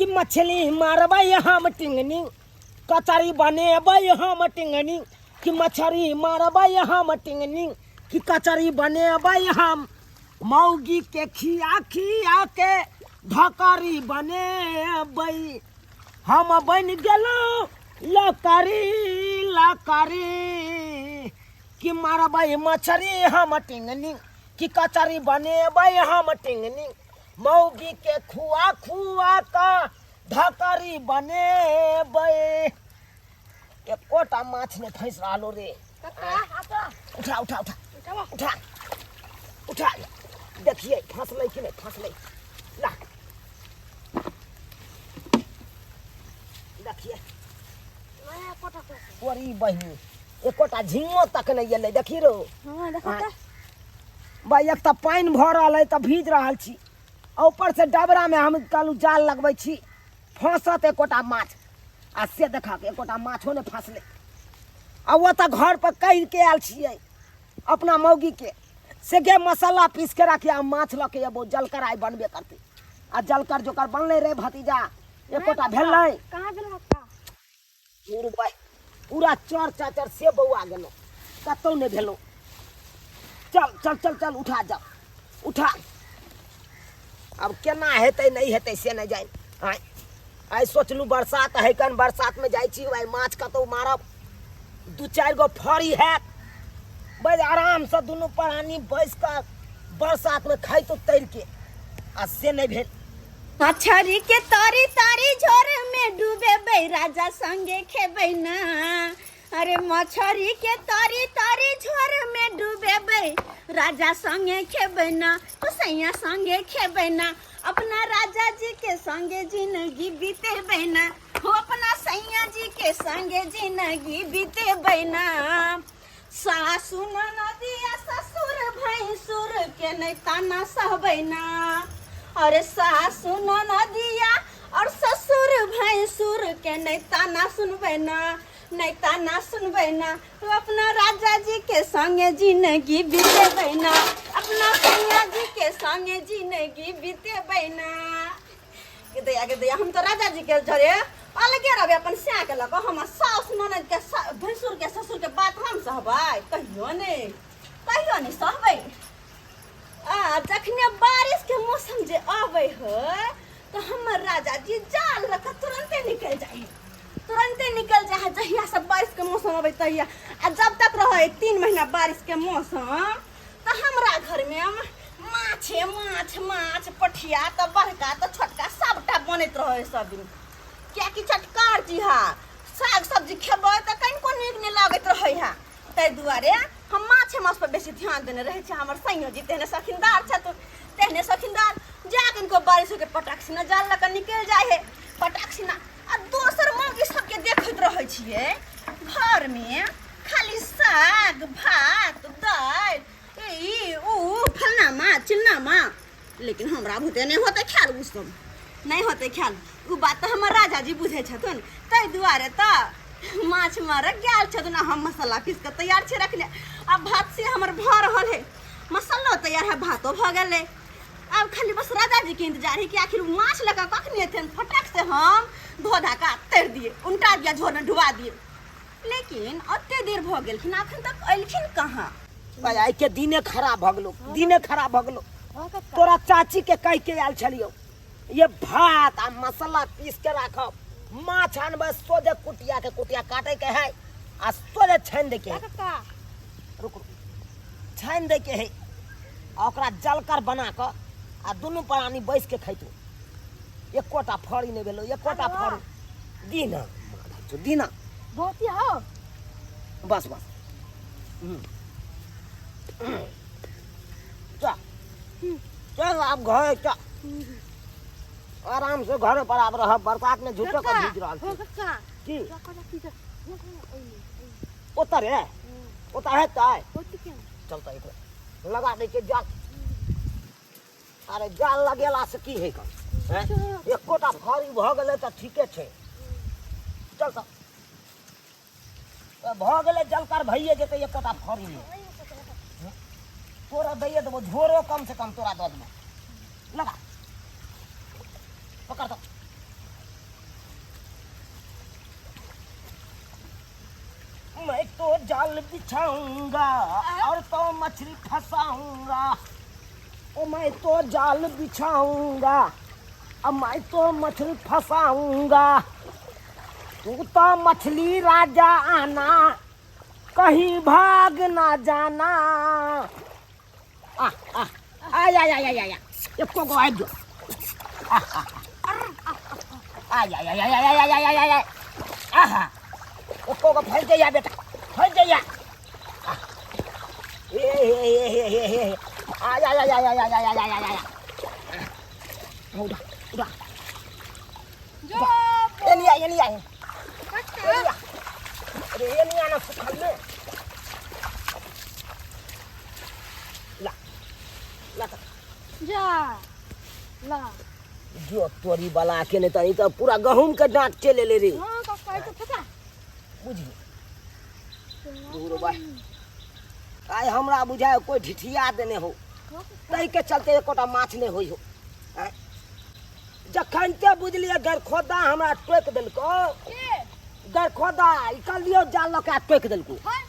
कि मछली मारबै हम टिंगनी, कचरी बनेबै हम टिंगनी, कि मछरी मारबै हम टिंगनी, कि कचरी बनेबै हम, मौगी के खिया खिया के ढकरी बनेबै। हम बनि गेलहुँ लकड़ी लकड़ी, कि मारबै मछरी हम टिंगनी, कि कचरी बनेबै हम टिंगनी, मौगी के खुआ खुआ कऽ ढकरी बनेबै। एकोटा माछ नहि फँसि रहलो रे। उठा उठा उठा उठा उठा, देखिए फँसलै कि नहि फँसलै। ला देखिए ओरी बहिनी, एकोटा झिंगो तक नहि एलै। देखी रो। हाँ, देखो तऽ। भाई, एक तऽ पानि भऽ रहल है तऽ भीज रहल छी, आ ऊपर से डबरा में हम कहलहुँ जाल लगबै छी, फँसत एकोटा माछ, आ से देखक एकोटा माछो नहि फँसलै। आ ओ तऽ घर पर कहि के आयल छियै अपना मौगी के से गे मसाला पीस के राखी आ माछ लऽ के अबो, जलकर आइ बनबे करतै। आ जलकर जोकर बनलै रे भतीजा, एकोटा भेलै? कहाँ भेल काका? पूरा पूरा चर चाचर से बौआ गेलहुँ, कतहु नहि भेलहुँ। चल चल चल चल, उठा जा उठा। आब केना हेतै नहि हेतै से नहि जानि। आँय आइ सोचलहुँ बरसात है कन, बरसातमे जाइ छी आइ माछ कतहु मारब, दू चारि गो फड़ी हैत, बस आरामसँ दुनू प्राणी बैस कऽ बरसातमे खैतो तैर के, आ से नहि भेल। मछरी के तरी तरी झोर में डूबेबै, राजा संगे खेबै ना। अरे मछरी के तरी तरी झोर में डूबेबै, राजा संगे खेबै ना, सैया संगे खेबै ना। अपना राजा जी के संगे जिंदगी बीतेबै ना, हो अपना सैया जी के संगे जिंदगी बीतेबै ना। सासु ननदिया ससुर भैंसुर के नहीं ताना सहबै ना। अरे सासु ननदिया और ससुर भैंसुर के नहीं ताना सुनबै ना, नहीं ताना सुनबै ना। तू अपना राजा जी के संगे जिंदगी बीतेबै ना, अपना सैया जी के संगे जिंदगी बीतेबै ना। के दया के दया, हम तो राजा जी के जरे अलगे रहबै अपन स्या के लऽ कऽ। हमर साउस ननद के भैंसुर के ससुर के बात हम सहबै? कहियो नहि, कहियो नहि सहबै। आ जखने बारिश के मौसम जे अबै है तऽ हमर राजा जी जाल लऽ कऽ तुरन्ते निकलि जाइ है, तुरन्ते निकलि जाइ है। जहिया से बारिश के मौसम अबै तहिया, आ जब तक रहै 3 महीना बारिश के मौसम, तऽ हमरा घरमे माछे माछ, माछ पठिया तऽ बड़का तऽ छोटका सबटा बनैत रहै सब दिन, कियाकि चटकार जी हा साग सब्जी खेबै तऽ कनिको नीक नहि लगैत रहै है। ताहि दुआरे हम माछे माछ पर बेसी ध्यान देने रहै छी। हमर सैयो जी तेहने सखिनदार छथुन, तेहने सखिनदार, जा कनिको बारिश होके पटाक सिना जाल लऽ कऽ निकलि जाइ है पटाक सिना। आ दोसर मौगी सबके देखैत रहै छियै घरमे खाली साग भात दालि ई ऊ फलनामा चिलनामा, लेकिन हमरा बुते नहि होतै ख्याल, उ सब नहि होतै ख्याल। उ बात तऽ हमर राजा जी बुझै छथुन, ताहि दुआरे तऽ माछ मारऽ गेल छथुन आ हम मसाला पीस कऽ तैयार छी रखने। आब भात से हमर भऽ रहल है, मसालो तैयार है, भातो भऽ गेलै। आब खाली बस राजा जी के इंतजार है कि आखिर उ माछ लऽ कऽ कखनी एथिन, फटाक से हम धो धा कऽ तैर दिए, उनटा दिया, झोर में डुबा दिए। लेकिन ओते देर भऽ गेलखिन, अखन तक एलखिन कहाँ? भाई, आइ के दिने खराब भऽ गेलो, दिने खराब भऽ गेलो। तोरा चाची के कहि के आयल छलियौ ये भात आ मसाला पीस के राखब, माछ आनबै, सोझे कुटिया के कुटिया काटे के है आ सोझे छानि दे के है। रुक रुक, छानि दे के है आ ओकरा जलकर बना कऽ आ दुनू प्राणी बैस के खैतू। एकोटा फड़ी नहि भेलो, एकोटा फड़ी दीना दीना बहुत हो। बस बस, चल चल, आब घर चल, आराम से घर पर आब रह। बरसात में झूठो के भीज रहल छी। की ओतऽ रे? ओतऽ हेतै? चल तऽ एक लगा दै के जाल। अरे जाल लगेला से की है कन? एकोटा फड़ी भऽ गेलै तऽ ठीके छै। चल तऽ भऽ गेलै, जलकर भइए जेतै। एकोटा फड़ी नहि तोरा दैए देबो, झोरो कम से कम तोरा दऽ देबो। लगा, पकड़ तऽ। तो जाल बिछाऊंगा और तो मछली फंसाऊंगा। ओ मैं तो जाल बिछाऊंगा, अब मैं तो मछली फंसाऊंगा। तू तो मछली राजा आना, कहीं भाग ना जाना। आ आ आ आ आ आ आ, एको गो आबि जो। आ आ आ आ आ आ आ आ आ आ आ, आहा, एको गो फंसि जाइया बेटा, फंसि जाइया। हे हे हे हे हे हे, आ आ आ आ आ आ आ आ आ, उठा उठा। जो। एनी आ, एनी आ, एनी आ। अरे एनी आ ना, सुखल में ला ला त। जा ला। जो तोरी वाला के नहीं तऽ ई तऽ पूरा गहूम के डाँट चलि एलै रे। हाँ काका, ई तऽ फटा। बुझी दूर बा, आइ हमरा बुझाय कोई ढिठिया देने हो, ताहि के चलते एकोटा माछ नहि होइ हो। आँय? जखन ते बुझलियै गरखोदा हमरा टोकि देलको। के? गरखोदा ई कहलियौ जाल लऽ के आ टोकि देलको। हाँ।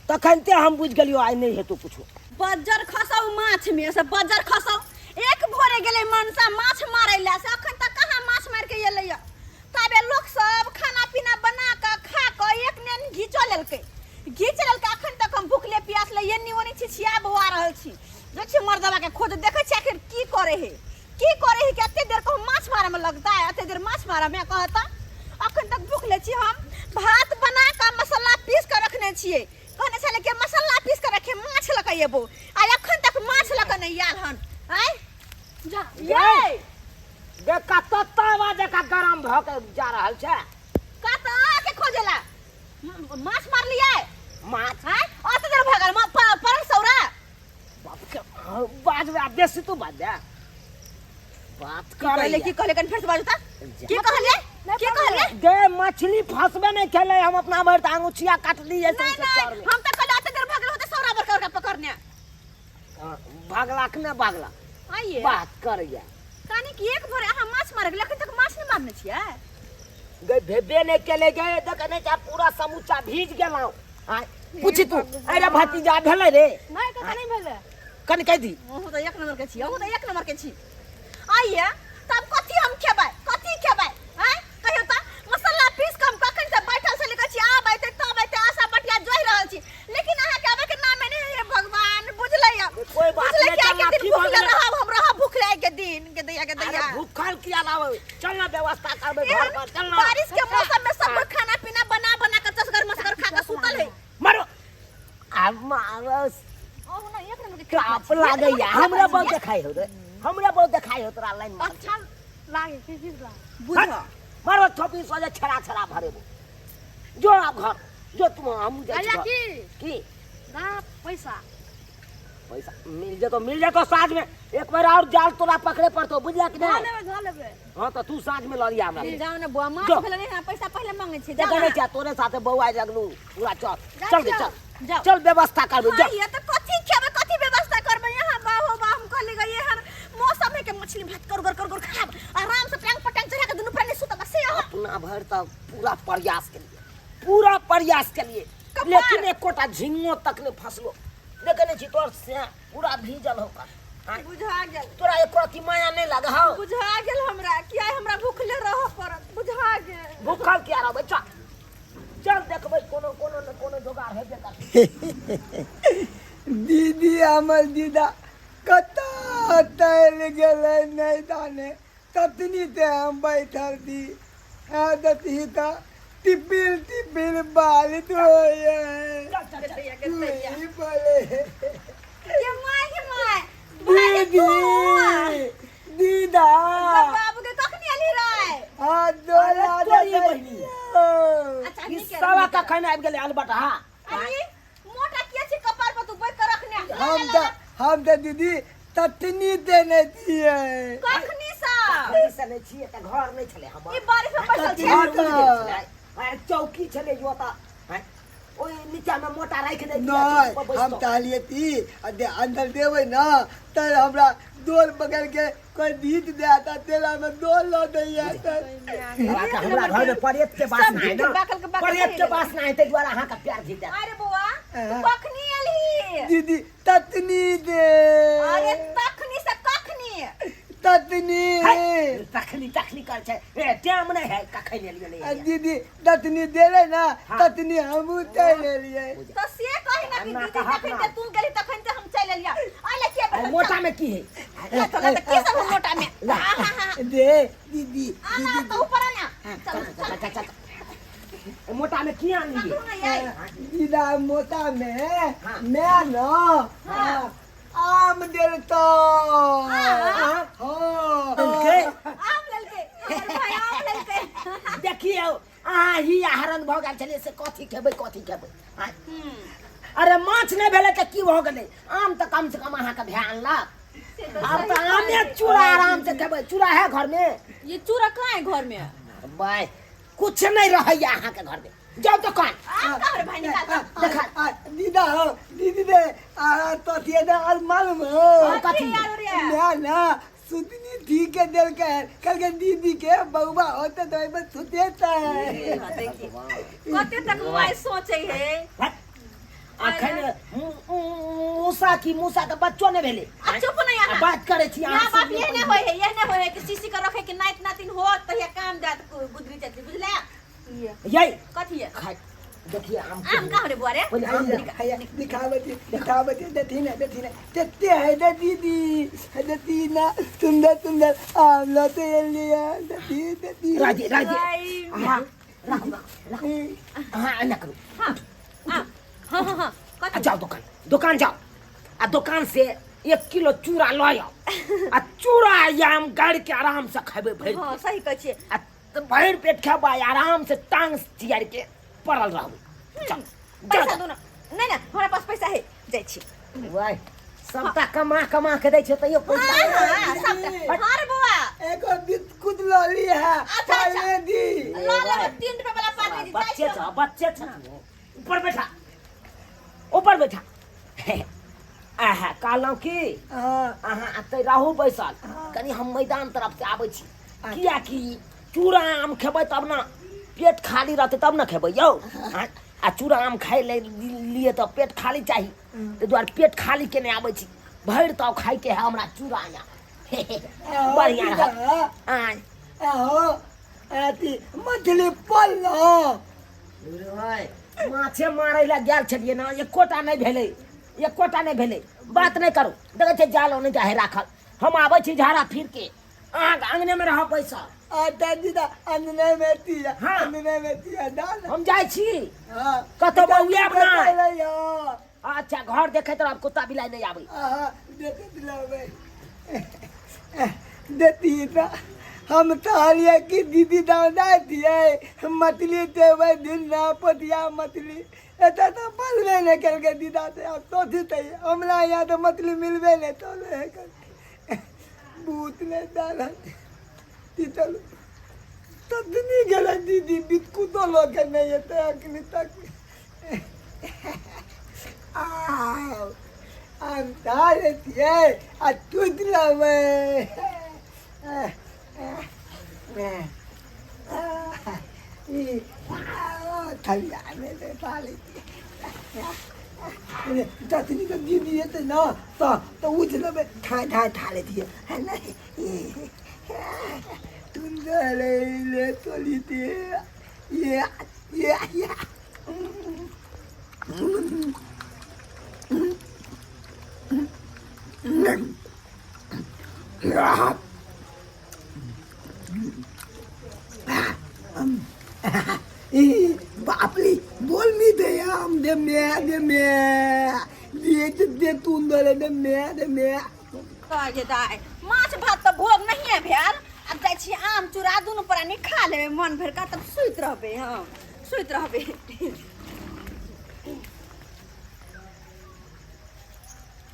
तखन ते हम बुझि गेलियौ आइ नहि हेतौ कुछो। बज्जर खसौ माछ में से, बज्जर खसौ। एक भोरे गेलै मनसा माछ मारै लए, से अखन तक कहाँ माछ मारि के एलै। तबे लोक सब खाना पीना बना कऽ खा कऽ एक नेन घीचो लेलकै, घीच लेलकै। अखन तक हम भूखले प्यासले एन्नी ओन्नी छिछिया बौआ रहल छी। जो छी मर्दवा के खोज, देखै छी आखिर की करे है, की करे है कि एते देर कहूँ माछ मारे में लगता है, एते देर माछ मारे में कहता। अखन तक भूखले छी हम। भात बना कऽ मसाला पीस कऽ रखने छियै, कहने छलै कि मसाला पीस कऽ रखे, माछ लऽ कऽ एबो। आ अखन तक माछ लऽ कऽ नहि आयल हन। आँय जा ये। देख कतऽ तावा जकाँ गरम भऽ के जा रहल छै। कतऽ के खोजेला माछ मारलियै? माछ। आँय, ओते देर भऽ गेल परल सौरा। बाप के, बाजबै आ बेसी तू बाजबै बात की कहले? करैया। की कहले? कनि फेर से बाजू तऽ। की कहलियै? की कहलियै? गे मछली फंसबे नहीं खेले, हम अपना भर तऽ अंगुठिया काटलियै। नहीं सौंसे नहीं चार में। हम तऽ कहलियै ओते देर भऽ गेल होतै सौरा बड़का बड़का पकड़ने। हाँ, भागला कि नहि भागला? आइए बात करैया। काने कि एक भोरे अहाँ माछ मारे गेलै, अखन तक माछ नहि मारने छियै? गे भेबे नहि केले गे, देख नहि छै पूरा समूचा भीज गेलहुँ। आँय, पूछी तू, अरे भतीजा भेलै रे? नहि काका, नहि भेलै। कनि कहि दी। अहूँ तऽ एक नंबर के छी, अहूँ तऽ एक नंबर के छी। आइए तब कथी हम खेबै, कथी खेबै? आँय कहियौ तऽ, मसाला पीस कऽ हम कखन से बैठल छली, कहै छी आब अयतै तब अयतै, आशा बटिया जोहि रहल छी, लेकिन अहाँके आबे के नामे नहि। हे भगवान, बुझलै अब? कोई बात बुझलै नहीं, कि आइ चल के दिन ना, की भऽ भूखले गेलै? रहब हम, रहब भूखले आइ के दिन के दैया के अरे दैया। भूखल किया लाबै, चल ना व्यवस्था करबै घर पर, चल ना। बारिश के मौसम में सब कोई खाना पीना बना बना के चसगर मसगर खा के सुतल है। मारो आब मारो। अहूँ ना एक नंबर के काप लागैया हमरा, बहुत देखाइ हो रे, हमरा बहुत देखाइ हो तोरा लाइन मार। अच्छा लागे की चीज लागे? बुझ। मारो थोपी सोजे छड़ा छड़ा भरेबो। जो आप घर जो तुम, हम जाइ छी अरे घर। की? की? ना पैसा। पैसा मिल जेतो, मिल जेतो साँझ में। एक बेर और जाल तोरा पकड़े पड़तो, बुझला कि धऽ नहीं? लेबै, धऽ लेबै। हाँ तो तू साँझ में लऽ लिया हमरा। जाओ ना बुआ, माछ जो। भेलै नहीं, पैसा पहले मांगे छी। जाओ देखै ना। नहीं छै तोरे साथे बौआ लगलू पूरा। चल। जाओ, चल गे। जाओ, चल। जाओ। चल व्यवस्था करबै, हाँ, चल। ये तो कथी खेबै, कथी व्यवस्था करबै यहाँ? बाहो बा, हम कहली गई हर मौसम है के मछली भात कर कर कर खाब, आराम से टांग पटांग चढ़ा के दुनू प्राणी सुतब से अहाँ। अपना भर तऽ पूरा प्रयास के लिए, पूरा प्रयास के लिए, कपार। लेकिन एकोटा झिंगो तक नहीं फंसलो। देखे नहीं छी तोर से पूरा भीजल हो का। आँय, बुझा गेल। तोरा एको रत्ती माया नहीं लागे हौ? बुझा गेल हमरा कि आइ हमरा भूखले रहऽ पड़त, बुझा गेल। भूखल किया रहबै? चल चल, देखबै कोनो कोनो ने कोनो जोगाड़ हेबे करतै। दीदी, हमर दीदा कतऽ तैर गेलै नहि जाने। ततनी ते हम बैठल थी दतही तऽ टिपिल टिपिल बाल धोए। चल चल चल। दैया के दैया। तू ही बोले। ये my के my भाई। दीदी, दीदा। बाबू के कखनी अली राय? हाँ, दोला। अरे तोरी बहिनी। अच्छा। ई नीके सवा कखन आबि गेलै अलबट? हा। अरे मोटा किया छै कपार पर तू बैठ के रखने? हम तऽ दीदी ततनी देने छियै। कखनी सा? कखनी से नहि छियै तऽ घर नहि छलै हमर। ई बारिश में बैठल छै। हँ तऽ। अरे चौकी छलै जो तऽ आँय, ओहि नीचा मे मोटा राखि दै। नहि, हम कहलियै ती आ दे अंदर देबै ने तऽ हमरा डोल पकड़ के कोई धीत दे तऽ तेला में डोल लऽ दैया तऽ। हमरा घर में परेत के वासना है सब ना। बाकल के बाकल परेत के रहि गेलै। वासना है, ताहि दुआरे अहाँके प्यार घीच देत। अरे बौआ। तू कखनी एलही? दीदी ततनी दे। अरे तखनी से कखनी? ततनी। तखनी तखनी कर छै ए टाइम नहीं है कखन एलियै नहीं आ एलियै। दीदी ततनी देले ना। हाँ। ततनी हमहूँ चलि एलियै। तो से कही ना कि अन्ना दीदी कहत तखन ना। ते तू गेली तखन ते हम चलि एलियै। अले के आ मोटा में की है? चल त की सब हम मोटा में? ला। हाँ हाँ हाँ। दे दीदी। आना तो ऊपर आना, चल चल चल चल, ए, मोटा में की आनलियै? पकड़ू ना यार। दीदा मोटा में हाँ। मैं न हाँ। आम देलतो। हाँ। हाँ। देलकै? आम लेलकै हमर भाई, आम लेलकै। देखियौ अहाँ ही आहरण भऽ गेल छलियै से कथी खेबै कथी खेबै आँय? अरे माछ नहि भेलै तऽ की भऽ गेलै, आम तऽ कम से कम अहाँके भाय अनलक। से तऽ आब सही तऽ आमे कहलियै। चूड़ा आराम से खेबै। चूड़ा है घर में? ये चूड़ा कहाँ है घर में? बाय कुछ नहीं रहैया अहाँके घर में। जाउ दोकान। आम कहाँ रे भाई? निकाल तऽ। देखा। दीदा हो दीदी दे आ तो दे और मालूम हो। कथी? यार रे। ना ना सुतनी ठीक के देलकै, कहलकै दीदी के बउआ होते तो एहिमे सुतेतै। देखी कते तक मोबाइल सोचे है। हट। अखन मूसा की मूसा के बच्चो नहि भेलै। आ चुप नहीं आ अहाँ। बात करै छी यहाँ अहाँ। बाप ये नहीं होय है, ये नहीं होय है कि सीसी के रखे कि नाइत नातिन हो तो ये काम जात गुदरी चाची बुझला ये। यै कथी है? खाइ देखिए आम। आम कहाँ रे बुआ रे? पहिले आम हैया देख। हैया दिखावती दिखावती, देती ना देती ना तेते है दे दीदी है देती ना, सुंदर सुंदर आम लते लिया देती देती। राजे राजे। भाई। अहाँ राखू राखू राखू अहाँ, एना करू। हाँ हाँ हाँ हाँ हाँ आ कथी? जाओ दोकान, दोकान जाओ आ दोकान से 1 किलो चूड़ा लऽ आउ आ चूड़ा आम गाड़ि के आराम से खेबै भरि। हाँ सही कहै छियै। आ तऽ भरि पेट खेबै, आराम से टांग चियार के पड़ल रहबै। चल। पैसा दो ना। नहीं ना हमरा पास पैसा है, जाइ छी। वाह सबटा कमा कमा के दै छै तैयो पैसा। हाँ हाँ सबटा। हाँ रे बौआ। एगो बिस्कुट लऽ ली है। अच्छा, अच्छा। पाले दी। ल लेबै 3 रुपया वाला पार्ले जी। जाइ बच्चे छी। छ बच्चे छ, ऊपर बैठा ऊपर बैठा। आहा कहलहुँ की हाँ। अहाँ एतऽ रहू बैसल, कनि हम मैदान तरफ से आबै छी, कियाकि चूड़ा आम खेबै तब ने पेट खाली रहतै तब ने खेबै यौ। आ चूड़ा आम खाइ ले लिए तऽ पेट खाली चाही, ताहि दुआरे पेट खाली केने आबै छी। भरि ताव खाइके है हमरा चूड़ा आम, बढ़िआँ रहत। आँय? आहो अथी मछली पललो। माछे मारै लए गेल छलियै ने, एकोटा नहि भेलै, एकोटा नहि भेलै। बात नहि करू, देखै छियै जाल ओने जाइ राखल। हम आबै छी झाड़ा फिर के, अहाँके अङ्गनेमे रहब बैसल। आटा दीदा अंगने में तिया। हाँ। अंगने में तिया डाल। हम जाइ छी। हाँ। कतौ बौआएब नहि। नहि। अच्छा घर देखैत रहब, कुत्ता बिलाइ नहि आबै। आहा देखैत रहबै। देती तऽ हम कहलियै कि दीदी दाम दै दियै मछली देबै दिन ना पोतिया मछली एतऽ तऽ पलबे नहि केलकै दीदा से। आब सोचतै हमरा यहाँ तऽ मछली मिलबे नहि तोले है भूत नहि दाल चलू तखनी गेलै दीदी बिस्कुटो लऽ के नहि एतै अखनी तक। आउ हम खा लेतियै आ टूटि लेबै। थलियामे खा लेतियै। तखनी तऽ दीदी एतै ने तऽ उठि लेबै, ठाँय ठाँय खा लेतियै। नहीं सुन्दर ले तोलिते ये ये ये। ई बापली बोल मी दे आम दे मे दे मे दे दे तुंदर दे मे दे मे। कहै दाइ माछ भात तऽ भोग नहिए भेल। आब जाइ छी आम चूड़ा दुनू प्राणी खा लेबै मन भरि कऽ, तब सुति रहबै, हम सुति रहबै।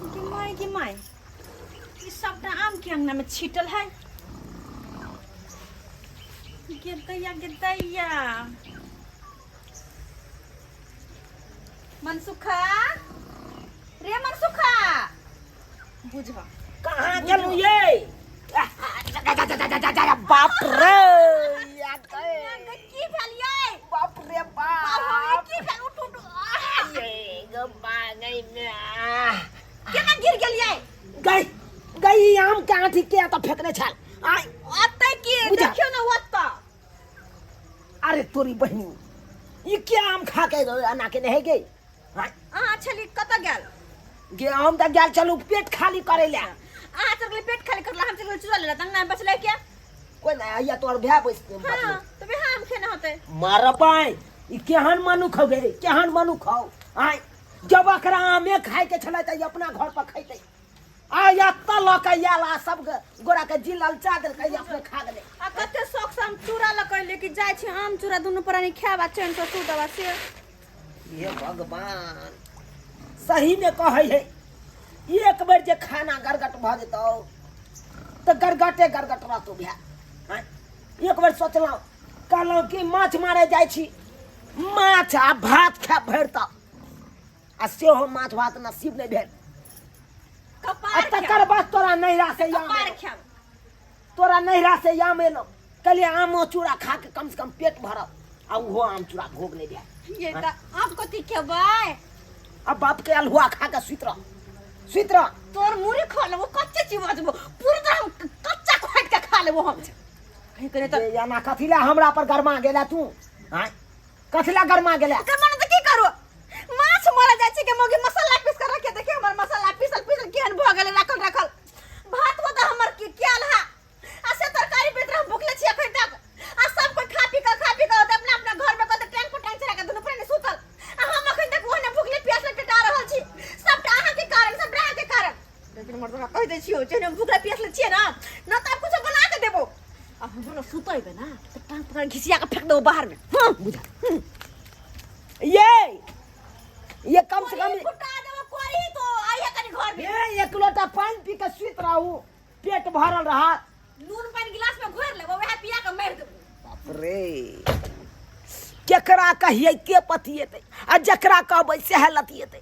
गे माय गे माय, ई सबटा आम के अंगना में छीटल है। गे दैया गे दैया, मनसुखा रे मनसुखा, बुझ कहाँ गेलहुँ ये? बाप रे या गए। की भेल यै? बाप रे बाप बाप की भेल? उठ उठ आह! ये गो आँठी के एतऽ फेकने छल आय? ओतै की? बुझा। देखियौ ने ओतऽ। अरे तोरी बहिनी, ई के आम खा के एना के नहीं गे? आँय? अहाँ छली कतऽ गेल? गे, हम तऽ गेल चलू पेट खाली करे ले। अहाँ चल गेली पेट खाली करला, हम चल गेली चूड़ा लेला, तंगना में बचलै के? कोई नहीं आइया, तोहर भाय बैस। हाँ, तऽ वएह आम खेना होतै। मारबाय, ई केहन मनुख हो गे, केहन मनुख हो? आय, जब एकरा आमे खाय के छलै तऽ ई अपना घर पर खैतै। आ एतऽ लऽ के आयल आ सब गोरा के जी ललचा देलकै, अपने खा गेलै। आ कते शौक से हम चूड़ा लऽ के लेके जाइ छी, आम चूड़ा दुनू प्राणी खायब आ चैन से सुतब आ से। हे भगवान, सही में कहै है, एक बेर जे खाना गरगट भऽ जेतौ तऽ गरगटे गरगट रहतौ। भए आँय, एक बेर सोचलहुँ, कहलहुँ कि माछ मारे जाइ छी, माछ आ भात खायब भरि तऽ, आ सेहो माछ भात नसीब नहि भेल। आ कपार तकर खायब। बाद तोरा नैहरा से याम कपार एलौ। खायब। तोरा नैहरा से याम एलौ, कहलियै आमो चूड़ा खा के कम से कम पेट भरब, आ ओहो आम चूड़ा भोग नहि भेल। ये तऽ आब कथी खेबै? आ बाप के अल्हुआ खा के सुति रह, सुति रह। तोर मुड़ी खा लेबो, कच्चे चीज बजबो, पूरा तऽ हम कच्चा खोटि के खा लेबो हम। कहीं कहीं तऽ ये एना कथी लए हमरा पर गरमा गेला तू? आँय, कथी लए गरमा गेला? गरमा तऽ की करू? माछ मारऽ जाइ छी के मौगी मसाला पीस के रखे, देखियौ हमर मसाला पीसल पीसल केहन भऽ गेलै राखल राखल। भात तऽ हमर की कयल है आ से तरकारी बेच हम भुखले छी अखन तक, आ सब कोई खा पी के, खा पी के अपना अपना घर में कहते टैंक पर टैंक चढ़ा के दुनू प्राणी सुतल, आ हम अखन तक ओहने भुखले प्यासले टेटा रहल छी। सबटा अहाँ के कारण, सबटा अहाँ के कारण। लेकिन मर्दवा कहि दै छियौ, जहन हम भुखले प्यासले छियै ना, न तऽ आब कुछो बना के देबो, आ हम दुनू सुतेबै ना तऽ टांग पकड़ घिसिया के फेंक देबो बाहर में। हाँ, बुझा ये ये कम से कम फुटा देबो कोरी तो आइए कनी घर में। ये एक लोटा पानी पी के सुति रहू, पेट भरल रहा। नून पानी गिलास में घोर लेबो, वएह पिया के मारि देबो। बाप रे, केकरा कहियै के पतिएतै, आ जकरा कहबै सएह लतिएतै।